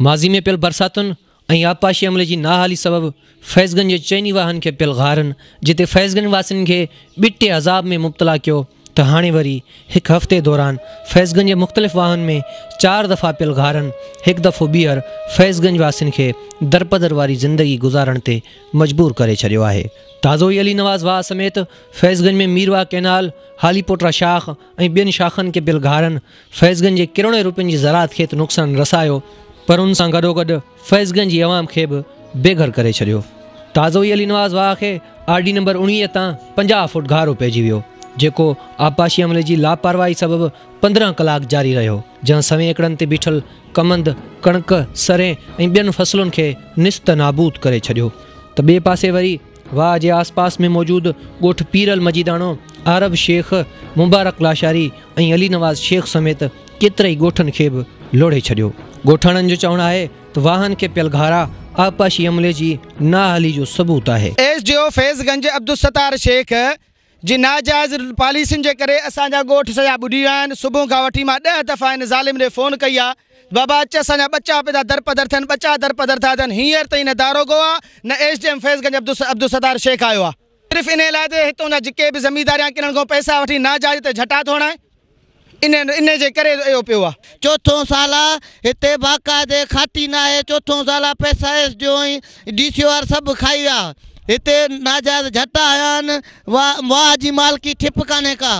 ماضي ۾ پيل برساتن ۽ آبپاشي عملي جي نااهلي سبب فيض گنج جي چئني واهن کي پيل غارن جتي فيض گنج واسين کي ٻٽي عذاب ۾ مبتلا ڪيو ته هاڻي وري هڪ هفتي دوران فيض گنج جي مختلف واهن ۾ چار دفعا پيل غارن هڪ دفعو ٻيهر فيض گنج واسين کي درپدر واري زندگي گذارڻ تي مجبور ڪري ڇڏيو آهي. تازو ئي علي نواز واهه سميت فيض گنج ۾ ميرواهه ڪئنال، هاليپوٽرا شاخ ۽ ٻين شاخن کي پيل گهارن فيض گنج جي ڪروڙين روپين جي زراعت کي ته نقصان رسايو پر ان سان گڏوگڏ فيض گنج جي عوام کي به بي گهر ڪري ڇڏيو. تازو ئي علي نواز واهه کي آر ڊي نمبر 19 تان 50 فوٽ گهارو پئجي ويو جيڪو آبپاشي عملي جي لاپرواهي سبب 15 ڪلاڪ جاري رهيو جنهن سوين ايڪڙن تي بيٺل ڪمند، ڪڻڪ، سرين ۽ ٻين فصلن کي نست نابود ڪري ڇڏيو ته ٻئي پاسي وري واهه جي آس پاس ۾ موجود ڳوٺ پيرل مجيداڻو، عارب شيخ، مبارڪ لاشاري ۽ علي نواز شيخ سميت ڪيترائي ڳوٺن کي به لوڙهي ڇڏيو. ڳوٺاڻن جو چوڻ آهي ته واهن کي پيل گهارا آبپاشي عملي جي نااهلي جو ثبوت آهي. S D O Faiz Ganj Abdul Sattar Shaikh جي ناجائز پاليسين جي ڪري اسان جا ڳوٺ سڄا ٻڏي ويا آهن، صبح کان وٺي مان ڏهه دفعا هن ظالم ڏي فون ڪئي آ ته بابا اچ اسان جا ٻچا پيا درپدر ٿين ٻچا درپدر ٿا ٿين هينئر تائين نه داروغو آ نه S D M Faiz Ganj Abdul Sattar Shaikh آيو آ صرف انهي لاء ته هتون جا جيڪي به زميندار يا ڪنن کان پئسا وٺي ناجائز هتي جهٽا ٿو هڻائي. انهي جي ڪري اهو پيو آ. چوٿون سال آ هتي باقاعدي کاٽي ناهي چوٿون سال آ پئسا S D O ۽ D C O وارا سڀ کائي ويا هتي ناجائز جهٽا هنيا آهن واهه جي مالڪي ٺپ ڪانهي ڪا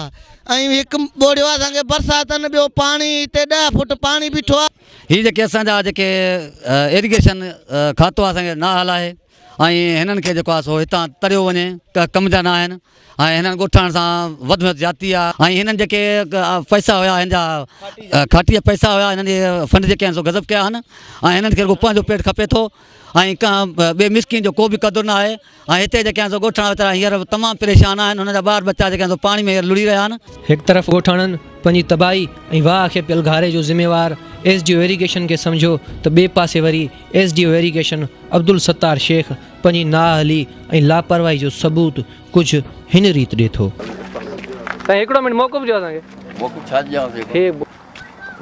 ۽ هڪ ٻوڙيو آ اسان کي برساتن ٻيو پاڻي هتي 10 فوٽ پاڻي بيٺو آ. هي جيڪي اسان جا جيڪي ايريگيشن کاتو آ اسان کي نااهل آهي ۽ هنن کي جيڪو آهي سو هتان تڙيو وڃي ڪم جا نه آهن ۽ هنن ڳوٺاڻن سان وڌ ۾ وڌ زيادتي آهي ۽ هنن جيڪي پئسا هيا هن جا کاٽي جا پئسا هيا هنن جي فنڊ جيڪي آهن سو غضب ڪيا آهن ۽ هنن کي رڳو پنهنجو پيٽ کپي ٿو ۽ ڪنهن ٻئي مسڪين جو ڪو به قدر نه آهي ۽ هتي جيڪي آهن سو ڳوٺاڻا ويچارا هينئر تمام پريشان آهن هنن جا ٻار ٻچا جيڪي آهن سو پاڻي ۾ هينئر لڙهي رهيا آهن. هڪ طرف ڳوٺاڻن پنهنجي تباهي ۽ واهه کي پيل گهاري جو ذميوار ايس ڊي او ايريگيشن کي سمجهيو ته ٻئي پاسي وري S D O irrigation Abdul Sattar Shaikh پنهنجي نااهلي ۽ لاپرواهي جو ثبوت ڪجهه هن ريت ڏي ٿو. سائين هڪڙو منٽ موقف ڏيو اسان کي. موقف ڇا ڏيان سائين. هي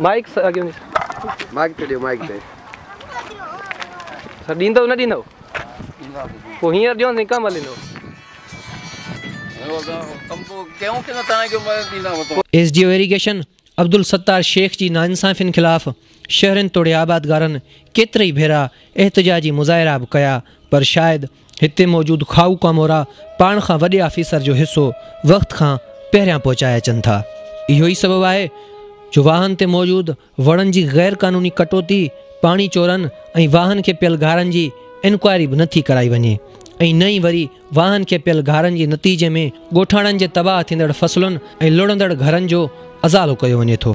مائيڪ اڳيون ڏي. مائيڪ تي ڏيو مائيڪ تي. سر ڏيندو نه ڏيندو. پوء هينئر ڏيو سائين ڪم هلندو. S D O irrigation Abdul Sattar Shaikh جي ناانصافين خلاف شهرين توڙي آبادگارن ڪيترائي ڀيرا احتجاجي مظاهرا به ڪيا پر شايد هتي موجود کائو ڪامورا پاڻ کان وڏي آفيسر جو حصو وقت کان پهريان پهچائي اچن ٿا. اهو ئي سبب آهي جو واهن تي موجود وڻن جي غير قانوني ڪٽوتي، پاڻي چورن ۽ واهن کي پيل گهارن جي انڪوائري به نٿي ڪرائي وڃي ۽ نه ئي وري واهن کي پيل گهارن جي نتيجي ۾ ڳوٺاڻن جي تباهه ٿيندڙ فصلن ۽ لڙهندڙ گهرن جو ازالو ڪيو وڃي ٿو.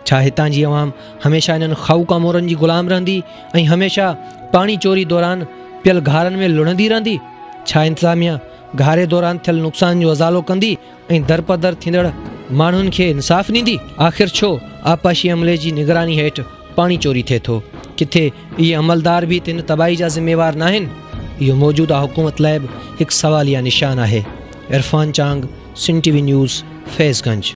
ڇا هتان جي عوام هميشه انهن کائو ڪامورن جي غلام رهندي ۽ هميشه پاڻي چوري دوران پيل گهارن ۾ لڙهندي رهندي؟ ڇا انتظاميا گهاري دوران ٿيل نقصان جو ازالو ڪندي ۽ درپدر ٿيندڙ ماڻهن کي انصاف ڏيندي؟ آخر ڇو آبپاشي عملي جي نگراني هيٺ پاڻي چوري ٿئي ٿو؟ ڪٿي اهي عملدار به ته هن تباهي جا ذميوار ناهن؟ اهو موجوده حڪومت لاء به هڪ سواليه نشان آهي. Irfan Chang, Sindh T V news, Faiz Ganj.